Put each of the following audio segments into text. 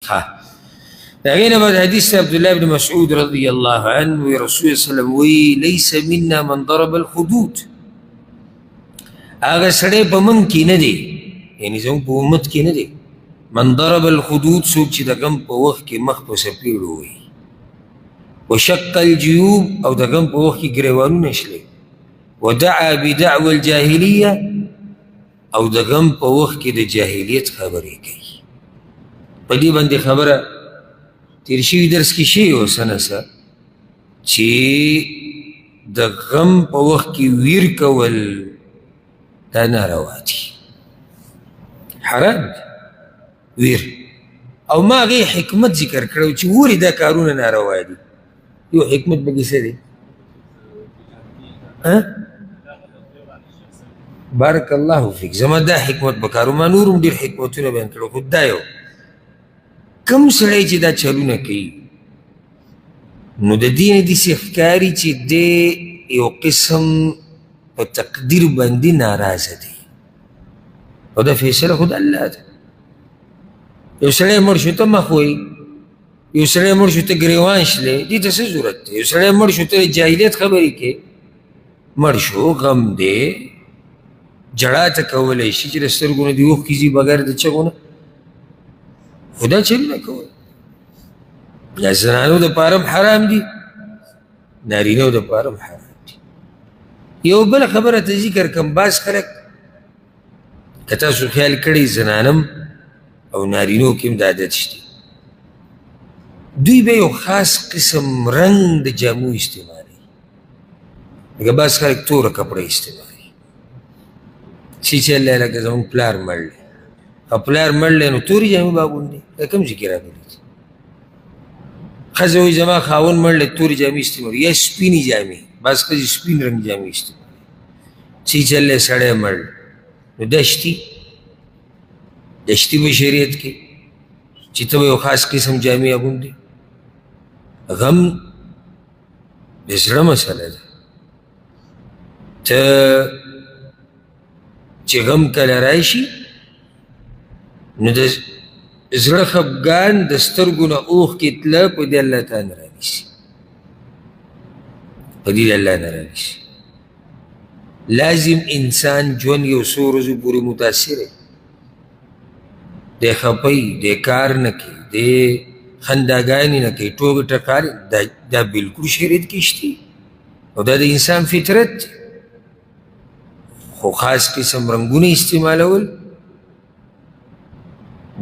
ښه، د هغې نه بعد حدیث عبدالله بن مسعود رضی الله عنه وی رسول الله صلی الله علیه وسلم وی لیس منا من ضرب الخدود. هغه سړی په موږ کې نه دی، یعنې زموږ په امت کې نه دی، من ضرب الخدود، څوک چې د غم په وخت کې مخ په څپېړو وي، وشق الجیوب، او د غم په وخت کې ګریوانونه شلوي، ودعا بدعوى الجاهلیه، او د غم په وخت کې د جاهلیت خبرې کوي. په دې باندې خبره تېر شوي درس کې شوې وه څه نه څه، چې د غم په وخت کې ویر کول دا ناروا دي، حرام دي ویر. او ما هغې حکمت ذکر کړی چې ولې دا کارونه ناروا دي. یو حکمت پکې څه دی؟ بارک الله فیک. زما دا حکمت په کار و، ما نور هم ډېر حکمتونه بیان کړل، خو دا یو کوم سړی چې دا چلونه کوي نو د دې نه داسې ښکاري چې دی یو قسم په تقدیر باندې ناراضه دی، او دا فیصله خو د الله ده. یو سړی مړ شو ته مخ وایي، یو سړی مړ شو ته ګریوان شلې، دې ته څه ضرورت دی؟ یو سړی مړ شو ته جاهلیت خبرې کوې، مړ شو غم دی، ژړا ته کولی شي چې د سترګو نه دې اوښکې ځي بغیر د چغو نه، خو دا چلونه کول دا زنانو دپاره هم حرام دي، نارینو دپاره هم حرام دي. یو بله خبره ته ذکر کوم، بعض خلک که تاسو خیال کړئ زنانم او نارینو کې هم دا عادت شته، دوی به یو خاص قسم رنګ د جامو استعمالوي. لکه بعض خلک توره کپړه استعمالوي، چې چل دی لکه زموږ پلار مړ دی، او پلار مړ دی نو تورې جامې به اغوندي، دا کوم ځای کې راغلي دي؟ ښځه وایي زما خاوند مړ دی، تورې جامې استعمالوي یا سپینې جامې، بعض ښځې سپین رنګ جامې استعمالوي، چې چل دی سړی مړ دی. نو دا شتي، دا شتي په شریعت کې چې ته به یو خاص قسم جامې اغوندې. غم د زړه مسله ده، ته چې غم کله راشي نو د زړه خفګان د سترګو نه اوښکې تله په دې الله تعالی نه رانیسي، په دې الله نه رانیسي. لازم انسان ژوند یو څو ورځو پورې متاثر دی، دی خفه وي، دی کار نه کوي، دی خنداګانې نه کوي، ټوکې ټکالې، دا بالکل شریعت کې شته او دا د انسان فطرت دی. خو خاص قسم رنګونه استعمالول،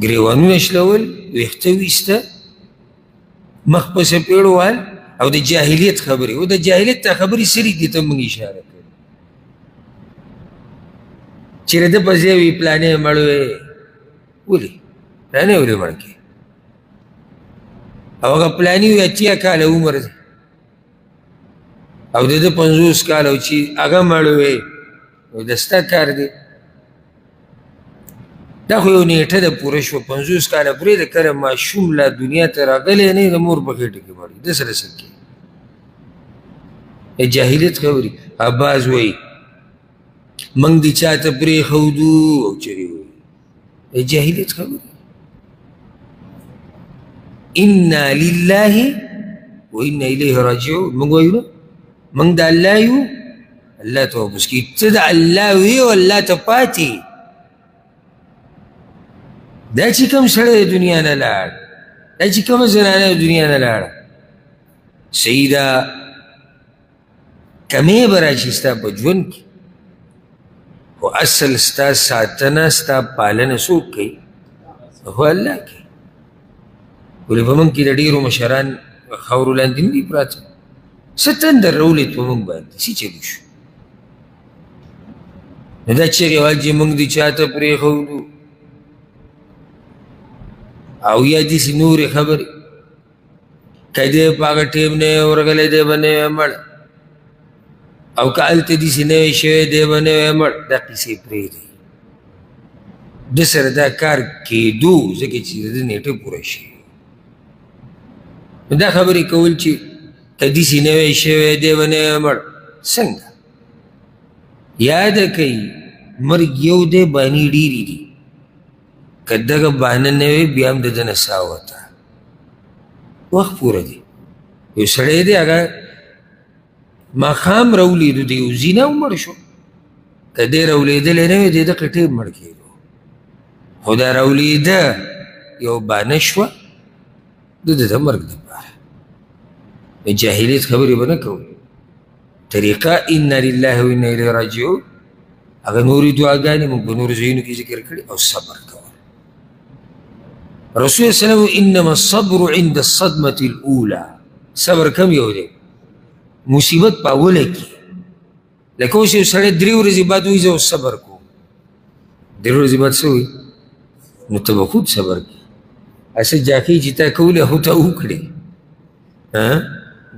ګریوانونه شلول، ویښته ویسته، مخ په څپېړو وهل، او د جاهلیت خبرې. او د جاهلیت ته خبرې سري دي ته موږ اشاره کړې چې د ده په ځای وي پلانی مړ وی، ولې پلانی ولې مړ کړي؟ او هغه پلانی وي 80 کاله عمر دی او د ده 50 کاله چې هغه مړ وی، نو د ستا کار دی. دا خو یو نیټه ده پوره شوه، 50 کاله پرې د کله ماشوم لا دنیا ته راغلی نه، د مور په خېټه کې مړ وي، ده سره څه کوي؟ د جاهلیت خبرې. باز وایي موږ دې چا ته پرېښودو او چغې وایي، د جاهلیت خبرې. انا لله و انا الیه راجعون. موږ وایو نه موږ د الله یو، الله ته واپس کړي. ته د الله وې او الله ته پاتې. دا چې کوم سړی د دنیا نه لاړ، دا چې کومه زنانه د دنیا نه لاړه، صحیح ده، کمی به راشي ستا په ژوند کې، خو اصل ستا ساتنه ستا پالنه څوک کوي؟ خو الله کوي. ولې په موږ کې د ډېرو مشران خاورو لاندې نه دي پراته، څه تندر راولېد په موږ باندې، څه چل شو؟ نو دا چغې وهل چې موږ دې چا ته پرېښودو او یا داسې نورې خبرې، که دی په هغه ټیم نه وی ورغلی دی به نه وی مړ، او که هلته داسې نه وی شوی دی به نه وی مړ، دا قیصې پرېږدئ. ده سره دا کار کېدو ځکه چې د ده نېټه پوره شي. نو دا خبرې کول چې که داسې نه وی شوی دی به نه وی مړ، څنګه؟ یاده کوي مرګ یو دی، بانې ډېرې دي. که دغه بهانه نه وي بیا هم د ده نه ساه وته. وخت پوره دی. یو سړی دی هغه ماښام راولېدو د یو ځای نه مړ شو. که دی راولېدلی نه وی دی دغه ټیم مړ کېدو، خو دا راولېده یو بهانه شوه د ده د مرګ دپاره. د جاهلیت خبرې به نه کوو. طریقه انا لله و انا الیه راجعون، هغه نورې دعاګانې موږ په نورو ځایونو کې ذکر کړي، او صبر کول. رسول الله صلی الله علیه وسلم انما الصبر عند الصدمة الاولى. صبر کم یو دی، مصیبت په اوله کې. لکه اوس یو سړی درې ورځې بعد وایي زه اوس صبر کوم، درې ورځې بعد څه وایي؟ نو ته به خود صبر کړې. هسې جاکۍ چې تا کولې خو تا وکړې،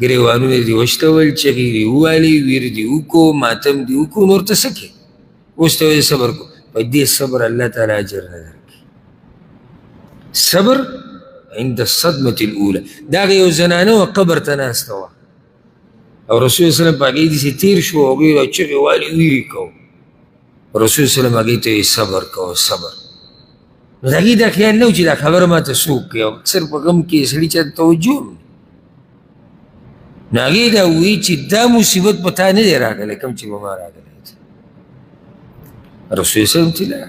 ګریوانونه دې وشلول، چغې دې ووالې، ویر دې وکړو، ماتم دې وکړو، نور ته څه کوې؟ اوس ته وایې صبر کوم. په دې صبر الله تعالی اجر نه درکوي. صبر عند الصدمة الأولى. دا هغه یو زنانه وه قبر ته ناسته وه، او رسول الله صلی الله علیه وسلم په هغې داسې تېر شو، هغې را چغې والې ویرې کوو. رسول الله صلی الله علیه وسلم هغې ته وایي صبر کوه صبر. نو د هغې دا خیال نه و چې دا خبره ما ته څوک کوي، او اکثر په غم کې سړي چا ته توجه هم. نو هغې دا ووایي چې دا مصیبت په تا نه دی راغلی کوم چې په ما راغلی دی. رسول الله صلی الله علیه وسلم چې لاړ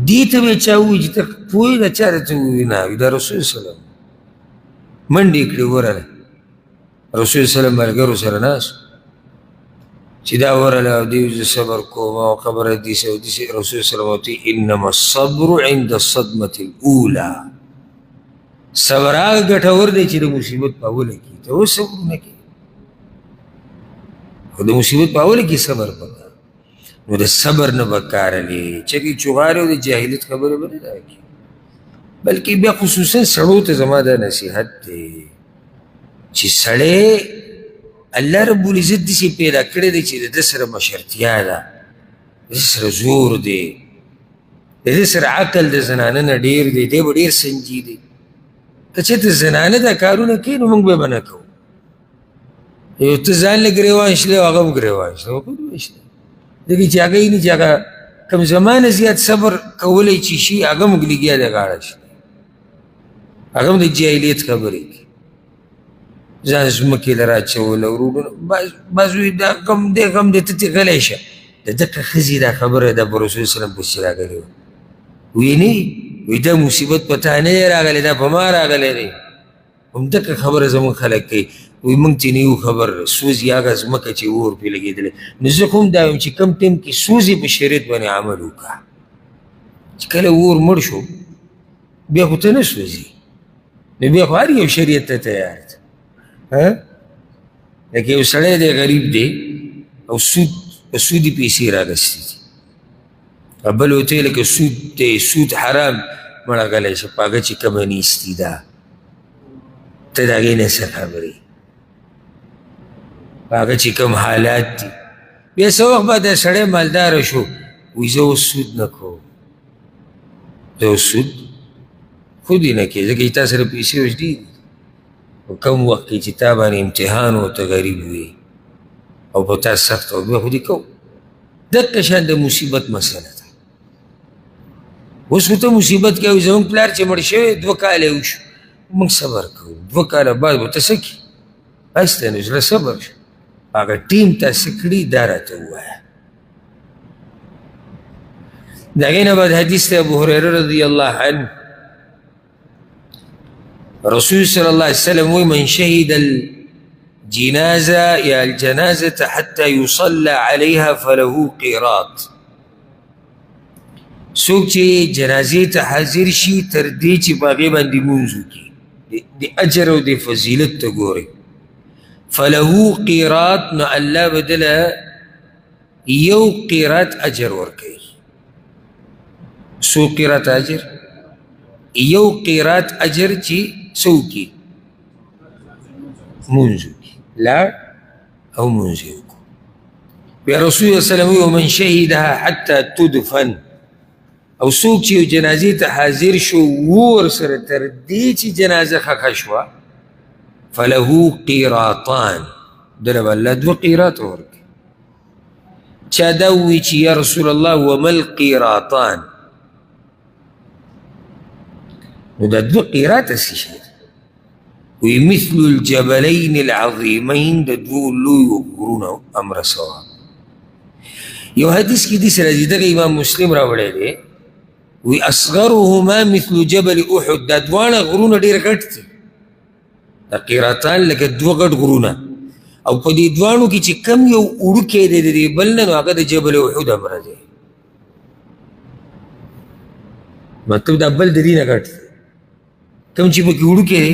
دې ته به چا ووایي چې ته پوه یې، دا چا راته ووایي؟ نه، وایي دا رسول الله صلی الله علیه وسلم. منډې کړې ورغله، رسول الله صلی الله علیه وسلم ملګرو سره ناست چې دا ورغله او دی زه صبر کوم او خبره داسې او داسې. رسول الله صلی الله علیه وسلم ورته انما الصبر عند الصدمة الاولى. صبر هغه ګټور دی چې د مصیبت په اوله کې ته اوس صبر نه کوې، خو د مصیبت په اوله کې صبر پکار. نو د صبر نه به کار لري، چغې چغارې او د جاهلیت خبرې به نه راکړي، بلکې بیا خصوصا سړو ته زما دا نصیحت دی چې سړی الله رب العزت داسې پیدا کړی دی چې د ده سره مشرتیا ده، د ده سره زور دی، د ده سره عقل د زنانه نه ډېر دی، دی به ډېر سنجي دی. که چېرته زنانه دا کارونه کوي نو موږ به یې نه کوو. یو ته ځان له ګرېوان شلې او هغه هم ګرېوان شلې، خو به شلې. ځکه چې هغه یې نه چې هغه کوم زمانه زیات صبر کولی چې شي هغه موږ لګیا دی غاړه شي، هغه هم د جاهلیت خبرې کوي. ځان ځمکې له راچوله ورورونه بعض وایي دا غم دی غم دی، ته ترې غلی شه. د دغه ښځې دا خبره ده په رسول الله وسلم پسې راغلې وه. وایي نه، وایي دا مصیبت په تا نه دی راغلی، دا په ما راغلی دی. همدغه خبره زموږ خلک کوي، وایي موږ ترې نه یو خبر، سوځي هغه ځمکه چې اور پرې لګېدلی. نو زه خو هم دا وایم چې کوم ټایم کې سوځي په شریعت باندې عمل وکړه، چې کله اور مړ شو بیا خو ته نه سوځي، نو بیا خو هر یو شریعت ته تیار دی. لکه یو سړی دی غریب دی او سود په سودي پیسې راغستې دي، او بل ورته وایي لکه سود دی، سود حرام، مړه غلی شه، په هغه چې کومه نیستي ده ته د هغې نه څه خبرې، په هغه چې کوم حالات دي. بیا څه وخت بعد دا سړی مالداره شو، وایي زه اوس سود نه کوم، زه اوس سود خو دې نه کوې، ځکه چې تا سره پیسې اوس ډېرې دي. په کم وخت کې چې تا باندې امتحان و، ته غریب وې او په تا سخت و، بیا خو دې کوم. دقه شان د مصیبت مسله ده. اوس خو ته مصیبت کوې، زموږ پلار چې مړ شوی 2 کاله یې وشو، موږ صبر کوو، 2 کاله بعد به ته څه کړې؟ بس دی نو زړه صبر شو. هغه ټیم ته څه کړي دا راته ووایه. د هغې نه بعد حدیث دی ابو هریره رضی الله عنه، رسول صلی الله علیه وسلم وی من شهد الجنازة یا الجنازة حتى يصلى عليها فله قیراط. څوک چې جنازې ته حاضر شي تر دې چې په هغې باندې لمونځ وکړي، د اجر او د فضیلت ته ګوري، فله قیراط، نو الله به دله یو قیراط اجر ورکوي. څو قیراط اجر؟ یو قیراط اجر چې څه وکړي؟ لمونځ وکړي، لاړ او لمونځ یې وکړو. بیا رسول الله صلی الله علیه وسلم وایي ومن شهدها حتی تدفن، او څوک چې یو جنازې ته حاضر شو ورسره تر دې چې جنازه ښخه شوه، فله قیراطان، دله به الله 2 قیراط ورکړي. چا دا ووایي چې یا رسول الله وما القیراطان، نو دا دوه قیراته څه شی دی؟ وی مثل الجبلین العظیمین، د دوو لویو غرونو امر ثواب. یو حدیث کې داسې راځي، دغه امام مسلم راوړی دی، وی اصغرهما مثل جبل احد. دا دواړه غرونه ډېر غټ دي، دا قیراتان لکه دوه غټ غرونه، او په دې دواړو کې چې کم یو وړوکی دی د دې بل نه، نو هغه د جبل احد امر دی. مطلب دا بل د دې نه غټ دی، کوم چې پکې وړوکی دی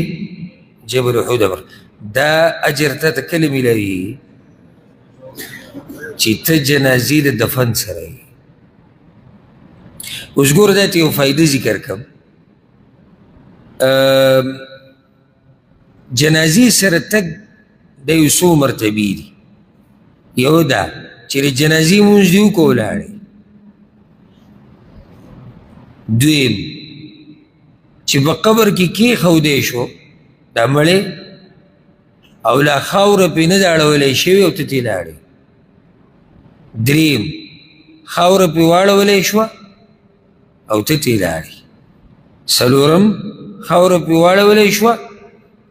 جبل احد امر. دا اجر ته ته کله میلاویږي چې ته جنازې د دفن سره یې. اوس ګوره دا ته یو فایده ذکر کړم. جنازې سره تګ د یو څو مرتبې دي. یو دا چې د جنازې لمونځ دې وکړو ولاړې. دویم چې په قبر کې کېښودی شو دا مړی او لا خاوره پرې نه ده اړولی شوې او ته ترې لاړې. دریم خاوره پرې واړولی شوه او ته ترې لاړې. څلورم خاوره پرې واړولی شوه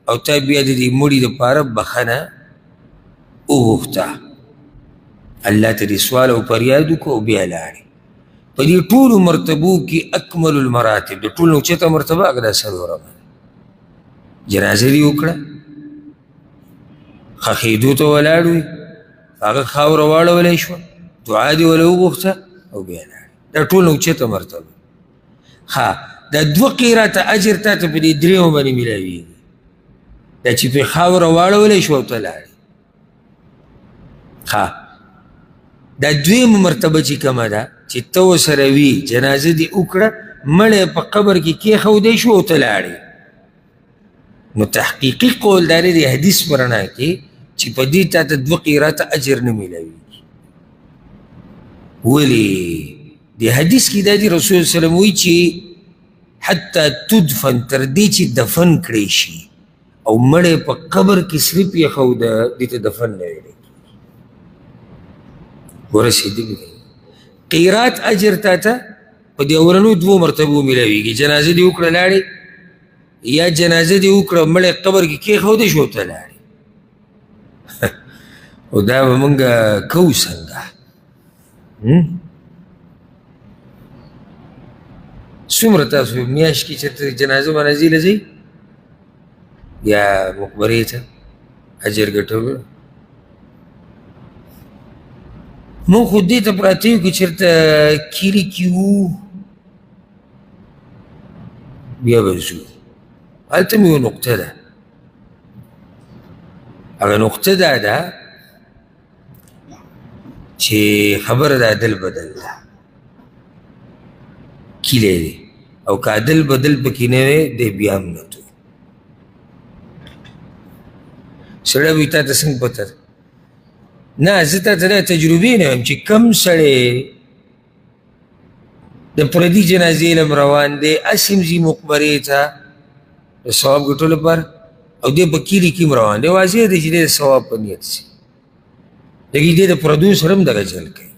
او تا بیا د دې مړي دپاره بخښنه وغوښته، الله ته دې سوال او فریاد وکړو او بیا لاړې. په دې ټولو مرتبو کې اکمل المراتب، د ټولو اوچته مرتبه هغه دا څلورمه ده. جنازه دې وکړه، ښخېدو ته ولاړ وي، هغه خاوره واړولی شوه، دعا دې وله وغوښته او بیا لاړې. دا ټولو اوچته مرتبه. ښه، دا دوه قیراته اجر تا ته په دې درېیمه باندې میلاویږي، دا چې پرې خاوره واړولی شوه او ته لاړې. ښه، دا دویمه مرتبه چې کومه ده چې ته ورسره وي، جنازه دې وکړه، مړی په قبر کې کېښودی شو او ته لاړې، نو تحقیقي قول دا دی د حدیث په رڼا کې چې په دې تا ته دوه قیراته اجر نه میلاویږي. ولې؟ د حدیث کې دا دي رسول الله صلی الله علیه وسلم وایي چې حتی تدفن، تر دې چې دفن کړی شي او مړی په قبر کې صرف ایښوده، دې ته دفن نه ویل کېږي. ورسېدلي دی. قیرات اجر تا ته په دې اولنو دوو مرتبو میلاویږي. جنازه دې وکړه لاړې، یا جنازه دې وکړه مړی قبر کې کېښودی شو ته لاړې. او دا به مونږ کوو څنګه؟ څومره تاسو میاشت کې چېرته جنازه منازې له ځئ یا مقبرې ته اجر ګټلو؟ مونږ خو دې ته پراته یو که چېرته کلي کې وو بیا به ځو. هلته مې یوه نقطه ده، هغه نقطه دا ده چې خبره د عدل بدل ده، کلی دی، او که عدل بدل پکې نه وی دی بیا هم نه ته. سړی وایي تا ته څنګه پته ده؟ نه، زه تا ته دا تجربې نه وایم چې کم سړی د پردي جنازې لم روان دی، هسې هم ځي مقبرې ته د ثواب ګټلو لپاره، او دی په کلي کې هم روان دی، واضح دی چې دی د ثواب په نیت ځي، لیکن دی د پردو سره هم دغه چل کوي.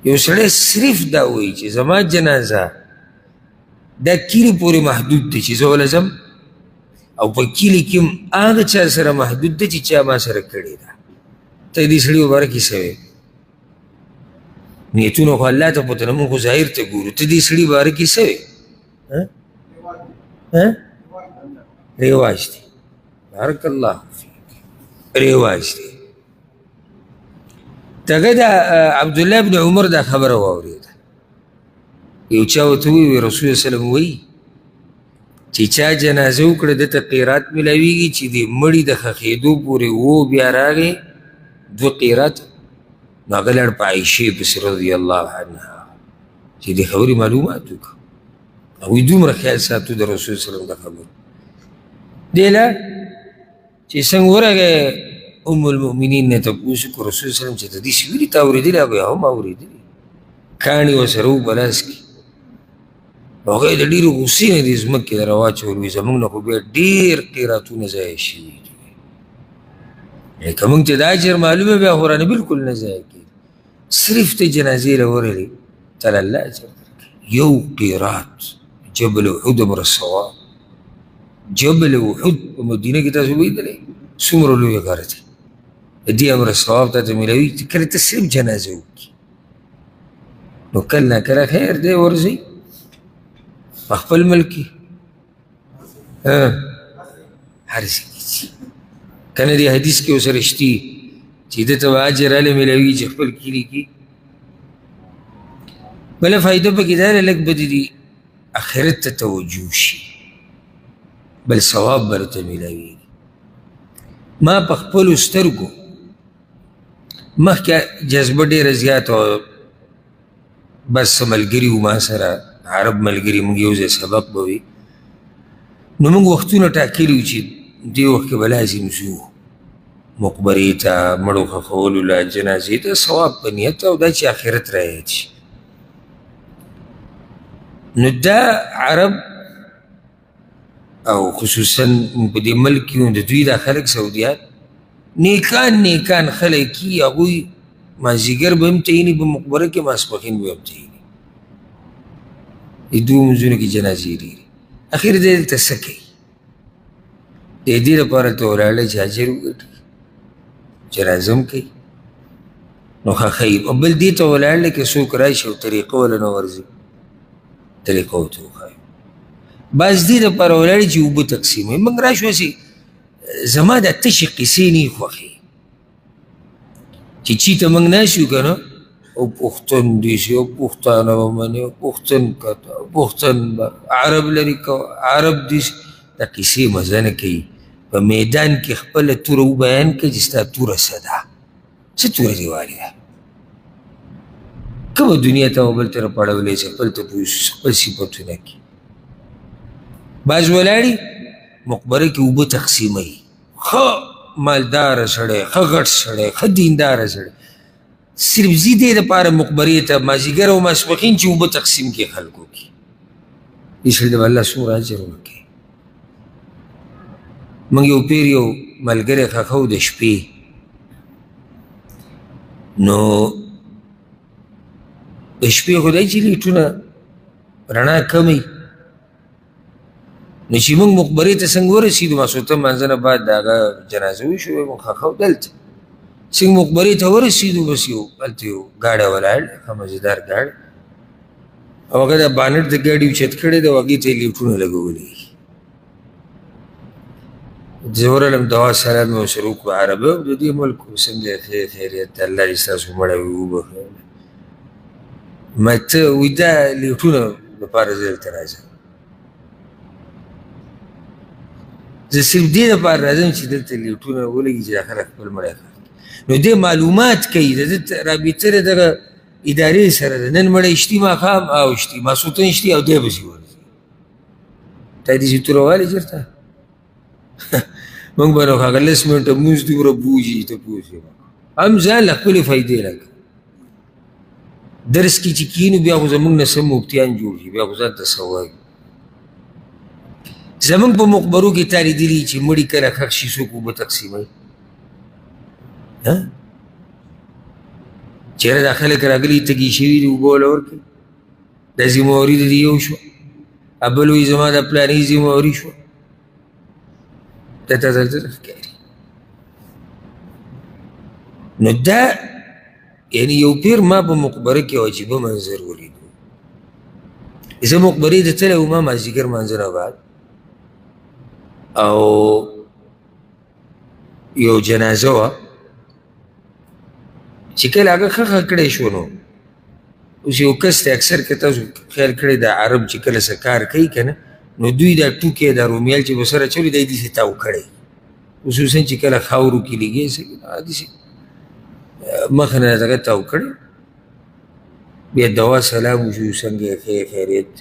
یو سړی صرف دا وایي چې زما جنازه دا کلي پورې محدود دی چې زه وله ځم، او په کلي کې هم هغه چا سره محدود دی چې چا ما سره کړې ده. ته دې سړي مبارک یې څه وایې؟ نیتونه خو الله ته پته نه، موږ خو ظاهر ته ګورو. ته دې سړي باره کې څه وایې؟ رواج دی. بارک الله فیک، رواج دی. دغه د عبدالله بن عمر دا خبره واورېده. یو چا ورته وویل رسول الله صلی الله علیه وسلم وایي چې چا جنازه وکړه ده ته قیرات میلاویږي چې د مړي د ښخېدو پورې و بیا راغی دوه قیرات، نو هغه لاړ په عایشې پسې رضی الله عنها چې د خبرې معلومات وکړه. هغوی دومره خیال ساتو د رسول صلی الله علیه وسلم د خبرو. دی لاړ چې څنګه ورغی ام المؤمنین نه تپوس وکړو رسول صلی الله علیه وسلم چې ته داسې ویلي تا اورېدلي؟ هغوی هم اورېدلي، کاڼي ورسره وو په لاس کې. هغه یې د ډېرې غوسې نه دې ځمکې ته راواچول، وایي زموږ نه خو بیا ډېر قیراتونه ضایع شوي دي، یعنې که موږ ته دا اجر معلومه بیا خو رانه بلکل نه ضایع کېږي. صرف ته جنازې له ورغلې ته له الله اجر درکوي. یو قیرات جبل احد هومره ثواب، جبل احد په مدینه کې تاسو ولیدلی څومره لوی غر دی، د دې هومره ثواب تا ته میلاویږي چې کله ته صرف جنازه وکړي. نو کله نا کله خیر دی ورځئ په خپل ملک کې، هر ځای کې ځي. که نه دې حدیث کې ورسره شتي چې ده ته به اجر هله میلاویږي چې خپل کلي کې. بله فایده پکې دا ده لږ به د دې آخرت ته توجه شي، بل ثواب به ورته میلاویږي. ما په خپلو سترګو مخکې جذبه ډېره زیاته وه، بس څه ملګري وو ما سره، عرب ملګري، موږ یو ځای سبق به وي، نو موږ وختونه ټاکلي وو چې دې وخت کې به لازم ځو مقبرې ته، مړو ښخولو له، جنازې ته، ثواب په نیت او دا چې آخرت را یاد شي. نو دا عرب او خصوصا په دې ملک کې د دوی دا خلک سعودیان نیکان نیکان خلک کي، هغوی مازدیګر به هم تعیني په مقبره کې، ماسپښین به هم تعیني، دې دوو لمونځونو کې جنازې ډېرې. اخر دی دلته څه کوي؟ د دې لپاره ته ولاړی چې اجر وګټي، جنازه هم کوي، نو ښخوي. او بل دې ته ولاړ دی که څوک راشي او طریقه وله نه ورځي، طریقه ورته وښایو. بعض دې لپاره ولاړ چې اوبه تقسیموي. موږ راشو هسې زما دا تشې قصې نه خوښې چې چی ته موږ ناست یو که نه، او پښتون دې شي، او پښتانه به منې، او پښتون کته، او پښتون به عرب لري کوه، عرب دې شي، دا قصې مزه نه کوي. په میدان کې خپله توره وبیان کړه چې ستا توره څه ده، څه توره دې والې ده، کومه دنیا ته بل طرف اړولی چې خپل تپوس خپل صفتونه کړي. بعض ولاړي مقبره کې اوبه تقسیموي، ښه مالداره سړی، ښه غټ سړی، ښه دینداره سړی، صرف ځي دې دپاره مقبرې ته مازدیګر او ماسپښین چې اوبه تقسیم کړي خلکو کې. دې سړي ته به الله څومره اجر ورکړي. موږ یو پیر یو ملګری ښخو د شپې، نو د شپې خو دی چې لیټونه رڼا کموي، نو چې موږ مقبرې ته څنګه ورسېدو، ماسخوتن لمانځه نه بعد د هغه جنازه وشوه، موږ ښخو دلته څنګه مقبرې ته ورسېدو، بس یو هلته یو ګاډی ولاړ، ښه مزېدار ګاډی، او هغه د بانټ د ګاډي اوچت کړی دی او هغې ته یې لیټونه لګولي. زه ورغلم، دعا سلام مې ورسره وکړو، عربي د دې ملک څنګه یې خیر خیریت دی، الله دې ستاسو مړی وبښي. ما ته وایي دا لیټونه دپاره زه دلته راځم، زه صرف دې دپاره راځم چې دلته لیټونه ولګي چې دا خلک خپل مړی ښخ کړي. نو دې معلومات کوي، د ده رابطه د دغه ادارې سره ده. نن مړی شتي، ماښام او شتي، ماسخوتن شتي، او دی پسې ورځي. تا داسې توره والې چېرته؟ موږ به نو هغه لس منټه لمونځ دومره بوځي چې تپوس یې وکړو، هم ځان له خپلې فایدې راکړي. درس کې چې کښېنو بیا خو زموږ نه سم مفتیان جوړ شي، بیا خو ځان ته څه وایي. زموږ په مقبرو کې تا لیدلي چې مړي کله ښخ شي څوک اوبه تقسیموي؟ چېرې دا خلک راغلي تږي شوي دي، اوبه وله ورکوي. دا ذمهواري د دې یو شوه، بل وایي زما د پلاني ذمهواري شوه. دا ته دلته ښکاري. نو دا یعنی یو پیر ما په مقبره کې عجیبه منظر ولیدو. زه مقبرې ته تللی وم مازدیګر لمانځه نه بعد، او یو جنازه وه چې کله هغه ښخه کړی شو، نو اوس یو کس دی، اکثر که تاسو خیال کړی دا عرب چې کله څه کار کوي که نه، نو دوی دا ټوکی دا رومیال چې به سره اچولي دا یې داسې تاو کړی، خصوصا چې کله خاورو کې لګي څه داسې مخ نه دغه تاو کړی. بیا دوا سلام وشو، څنګه یې ښه خیریت،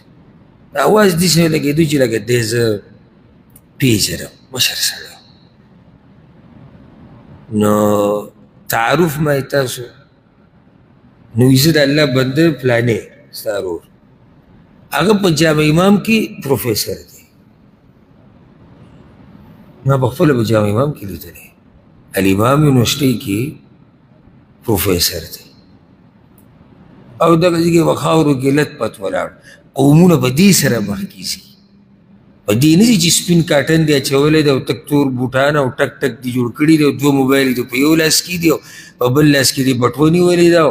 اواز داسې لګېدو چې لکه دی زه پېژنم، مشر سړی. نو تعارف ما یې تاسو، نو زه د الله بنده پلانې ستا ورور، هغه په جامع امام کې پروفیسر دی، ما په خپله په جامع امام کې لیدلی، الامام یونیورسټۍ کې پروفیسر دی، او دغه ځای کې په خاورو کې لت پت ولاړ. قومونه په دې سره مخکې ځي، په دې نه ځي چې سپین کاټن دې اچولی دی او تک تور بوټان او ټک ټک دې جوړ کړي دی او دوه موبایل دې په یو لاس کې دي او په بل لاس کې دې بټوه نیولې ده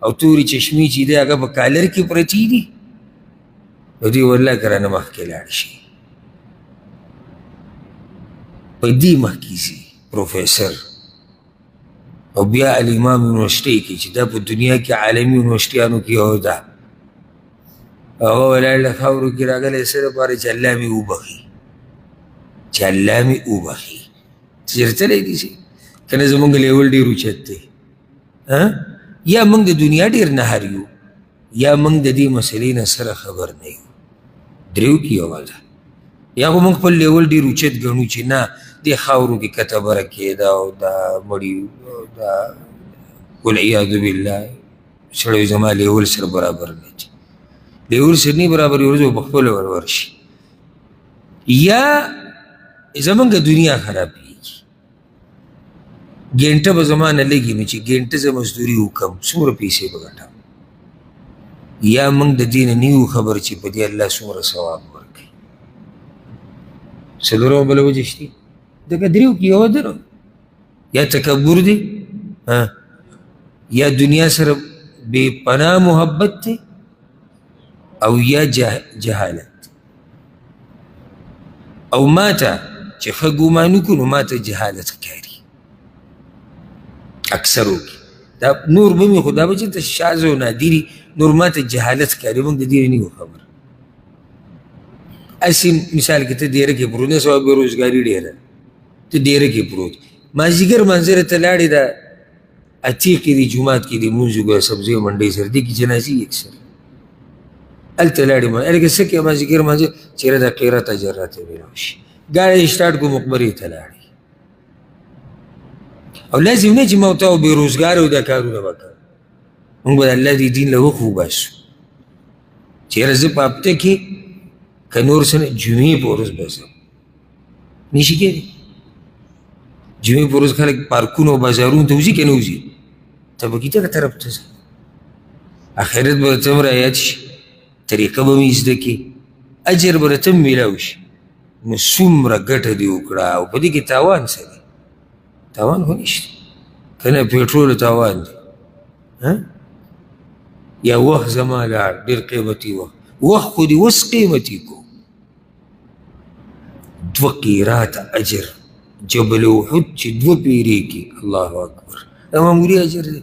او تورې چشمې چې دی هغه په کالر کې پرتې دي، نو دوی والله که رانه مخکې لاړ شي. په دې مخکې ځي پروفیسر او بیا الامام یونیورسټۍ کې چې دا په دنیا کې عالمي یونیورسټیانو کې یو ده، هغه ولاړ له خاورو کې راغلی څه لپاره چې الله مې وبخښي، چې الله مې وبخښي. چېرته تللی دي شي که نه زموږ لیول ډېر اوچت دی، یا موږ د دنیا ډېر نهر یو، یا موږ د دې مسلې نه سره خبر نه یو. دریو کې یوه ده. یا خو موږ خپل لیول ډېر اوچت ګڼو چې نه دې خاورو کې کته بره کېده او دا مړي دا والعیاذ بالله سړی زما لیول سره برابر نه دي، لیول سره نه برابر یو ورځ به په خپله ور ورشي. یا زمونږ دنیا خرابېږي، ګنټه به زما نه لګي نو چې ګنټه زه مزدوري وکړم څومره پیسې به ګټم. یا موږ د دې نه نه یو خبر چې په دې الله څومره ثواب ورکوي. څلورمه بله وجه شته، دغه دریو کې یوه ده نو، یا تکبر دی، یا دنیا سره بې پناه محبت دی، او یا جهالت. او ماته چې ښه ګمان وکړو نو ماته جهالت ښکاري اکثرو کې. دا نور به مې خو دا به چېرته شاذ او نادري، نور ماته جهالت ښکاري، موږ د دې نه یو خبر. هسې مثال کې ته دېره کې پروت، نن سبا بېروزګاري ډېره، ته دېره کې پروت، مازدیګر منظره ته لاړې، دا عتیقې دي جومات کې دي لمونځ وکړه سبزۍ منډۍ سره، دې کې جنازې یې اکثر هلته لاړې، هلکه څه کوې مازدیګر مانځه چېرې د قیرت اجر راته میلاو شي، ګاډی یې سټارټ کړو مقبرې ته لاړې. او لازم نه چې ما او تا بې روزګاره یو دا کارونه به کوو، موږ به د الله دې دین له وخت وباسو چې یاره زه په هفته کې که نور څه نه جمعې په ورځ به ځم، نشي کېدی. جمعې په ورځ خلک پارکونو او بازارونو ته وځي که نه وځي، ته به دغه طرف ته ځې، آخرت به درته هم رایاد شي، طریقه به مې زده کړې، اجر به درته هم میلاو شي. نو څومره ګټه دې وکړه او په دې کې تاوان څه دی؟ تاوان خو نشته که نه، پېټرولو تاوان دی، یا وخت زما لاړ ډېر قیمتي وخت، وخت خو دې اوس قیمتي کو. دوه قیراته اجر جبل احد چې دوه پیرې کې، الله اکبر، دا معمولي اجر دی،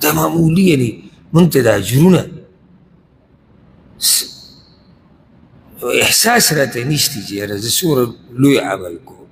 دا معمولي یعنې موږ ته دا اجرونه احساس راته نشته چې یاره زه څومره لوی عمل کوم.